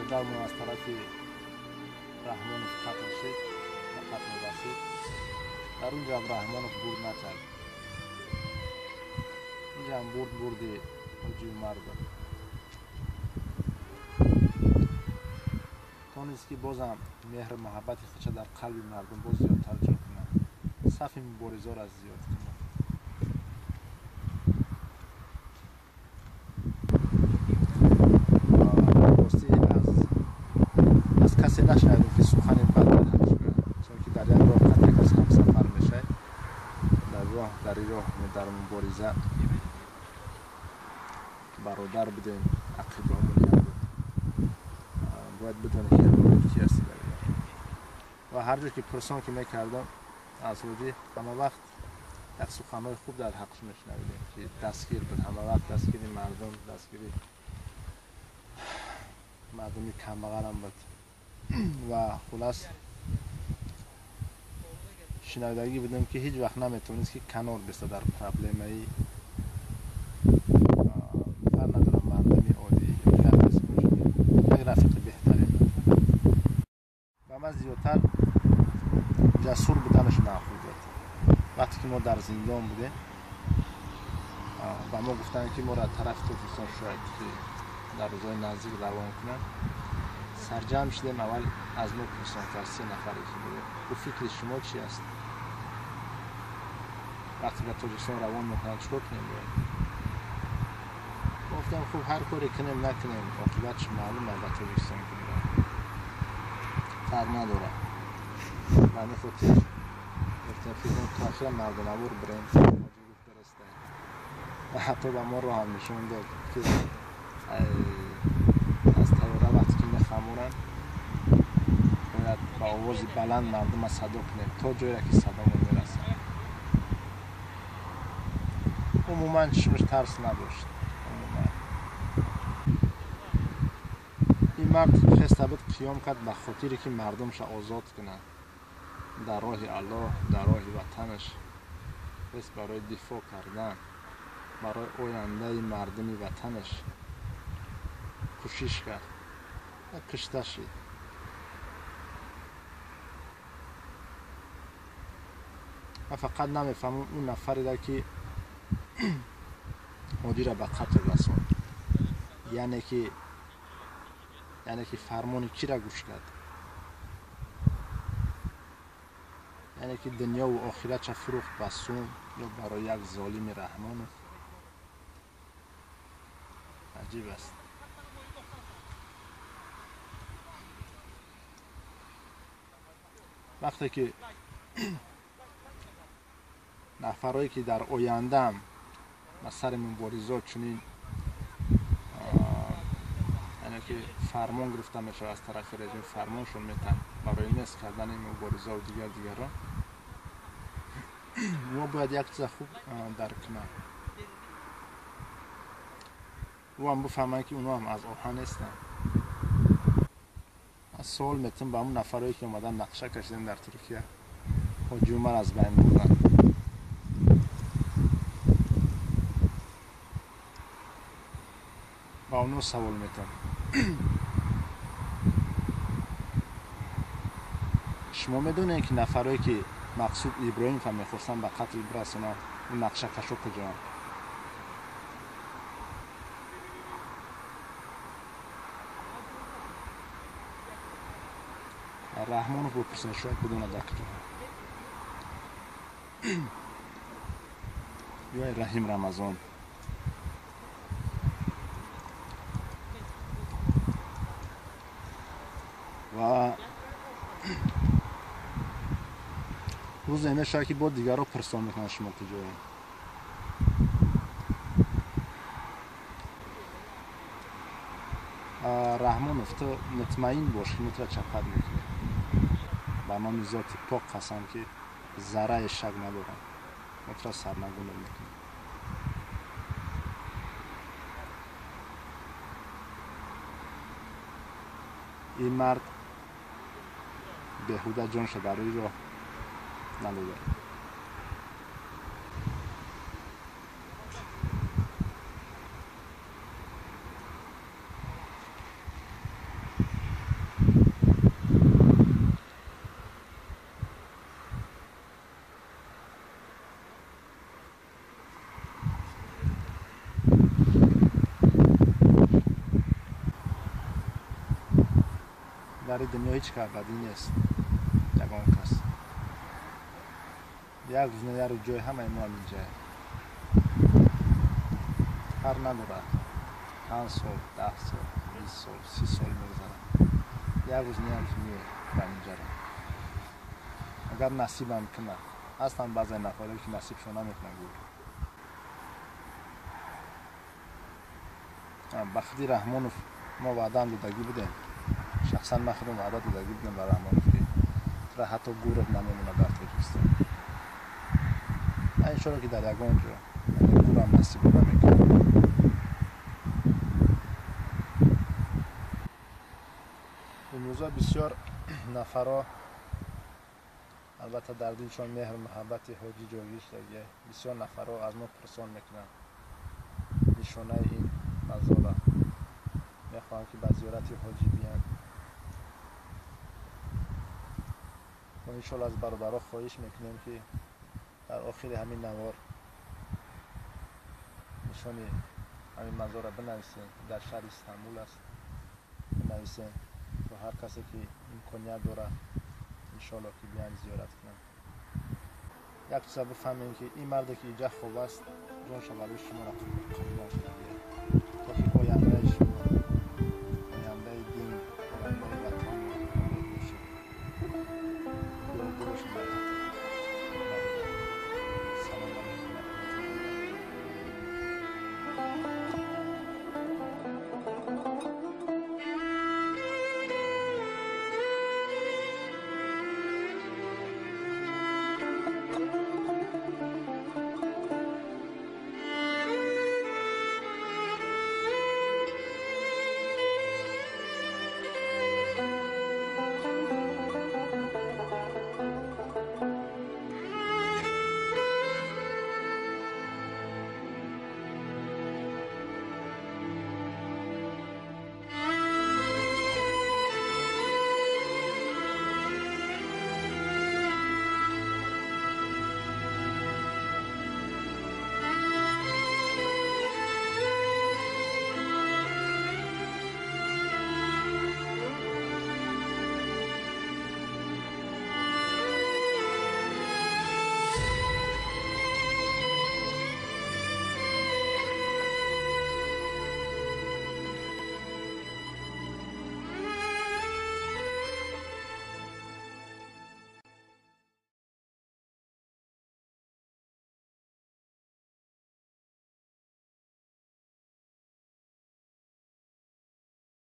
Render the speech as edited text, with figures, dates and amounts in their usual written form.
Бародармон аз тарафи Раҳмонов қатл шид, ба қатл расид. Дар он ҷо ҳам Раҳмонов бурд накард. Инҷа ҳам бурд бурди Ҳоҷи Умар буд. Тонист ки бозам меҳру муҳаббати худша дар қалби мардум боз зиёдтар ҷо кунад, сафи муборизоро зиёд кунад. Ростӣ аз касе нашунидем ки сухани бад дар ҳаққаш гӯяд, чунки дар як роҳ қад як кас ҳамсафар мешавад, дар роҳ дар мубориза бародар будем, ақидаҳомон як буд. Бояд бидонем ки бародар ки ҳасти дар роҳ. Ва ҳар ҷо ки пурсон ки мекардам аз ҳоҷӣ, ҳама вақт як суханҳои хуб дар ҳаққаш мешунавидем ки дастгир буд, ҳама вақт дастгири мардум, дастгири мардуми камбағалам буд. Ва хулас шинавидагӣ будем ки ҳеҷ вақт наметавонист ки канор биста дар проблемаи фарқ надорам мардуми оддӣ ё дигар касе бошад, як рафиқи беҳтарин буд. Ба ман зиёдтар ҷасур буданаш маъқул буд. Вақте ки мо дар зиндон будем, ба мо гуфтанд ки моро тарафи Тоҷикистон шояд ки дар рӯзҳои наздик равон кунанд. Сарҷамъ шудем, аввал аз мо пурсон кард се нафаре ки будем, гуфт фикри шумо чи аст? Вақте ба Тоҷикистон равон мекунанд чикор кунем бояд? Гуфтам хуб ҳар коре кунем накунем оқибатш маълум аст, ба Тоҷикистон кунем фарқ надорад. Ба ҳамин хотир гуфтем фикр то охира мардонавор бирем. Ҳоҷӣ гуфт дуруст аст. Ва ҳатто ба мо роҳам нишон дод ки аз тайёра вақте ки мехамонанд бояд ба овози баланд мардума садо кунем то ҷое ки садомон мерасад. Умуман чишмаш тарс надошт. Умуман ин мард хеста буд қиём кард ба хотире ки мардумша озод кунад дар роҳи Аллоҳ, дар роҳи ватанаш, хест барои дифоъ кардан, барои ояндаи мардуми ватанаш кӯшиш кард ва кушта шид. Ман фақат намефаҳмам он нафареро ки ҳодира ба қатл расонд, яъне ки фармони киро гӯш кард, яъне ки дунёву охиратша фурӯхт ба сум ё барои як золими Раҳмонов. Аҷиб аст. Вақте ки нафарое ки дар ояндаам ба сари муборизот чунин яъне ки фармон гирифта мешавад аз тарафи режим, фармоншон метаҳанд барои нест кардани муборизаву дигар дигарро, мо бояд як чиза хуб дарк кунанд. Ӯ ҳам бифаҳманд ки онҳо ҳам аз оҳан нестанд. Ман суол метавонам ба ҳамон нафарое ки омадан нақша кашидем дар Туркия Ҳоҷи Умар аз байн бурданд. Ба онҳо савол метавонам. Шумо медонед ки нафарое ки Мақсуд Иброҳимов мехостанд ба қатл бирасонанд, он нақшакашо куҷоанд? Раҳмонов бипурсед, шояд бидонад дар куҷоанд. Ё Раҳим Рамазон. Ва рӯзе мешавад ки бо дигарро пурсон мекунанд шумо куҷоед. Раҳмонов, ту мутмаин бош ки мо туро чапат мекунем. Ба номи зоти пок қасам ки заррае шак надорам, мо туро сарнагун мекунем. Ин мард беҳуда ҷонша дар рӯи роҳ надода. Дар ин дунё ҳеҷ ки абадӣ нест, ягон кас. Як рӯз на як рӯз ҷои ҳамаи мо ҳаминҷае. Фарқ надорад, 5 сол, 10 сол, 20 сол, 30 сол мегузарад. Як рӯз на як рӯз меояд ба ҳаминҷаро. Агар насибам кунад. Ҳастанд баъзе нафаре ки насибшон намекунад гӯр. Ба худи Раҳмонов мо ваъдаам додагӣ будем. Шахсан ман худам ваъда додагӣ будем ба Раҳмонов, ки тура ҳатто гӯрат намемонад дар Тоҷикистон. Иншоалло ки дар ягон ҷо гӯрам насиб намекунад. Имрӯза бисёр нафарҳо албатта дар дилшон меҳру муҳаббати ҳоҷӣ ҷойгир шудагӣ. Бисёр нафарҳо аз мо пурсон мекунанд нишонаи ин мазора. Мехоҳанд ки ба зиёрати ҳоҷӣ биёянд. Мо иншоалло аз бародарҳо хоҳиш мекунем ки дар охири ҳамин навор нишони ҳамин мазора бинависем. Дар шаҳри Истанбул аст, бинависем то ҳар касе ки имконият дорад иншоалло ки биёянд зиёрат кунанд. Як чиза бифаҳмем ки ин марде ки инҷа хоб аст, ҷонша барои шуморо қурбон шудагист, то ки ояндаи шумо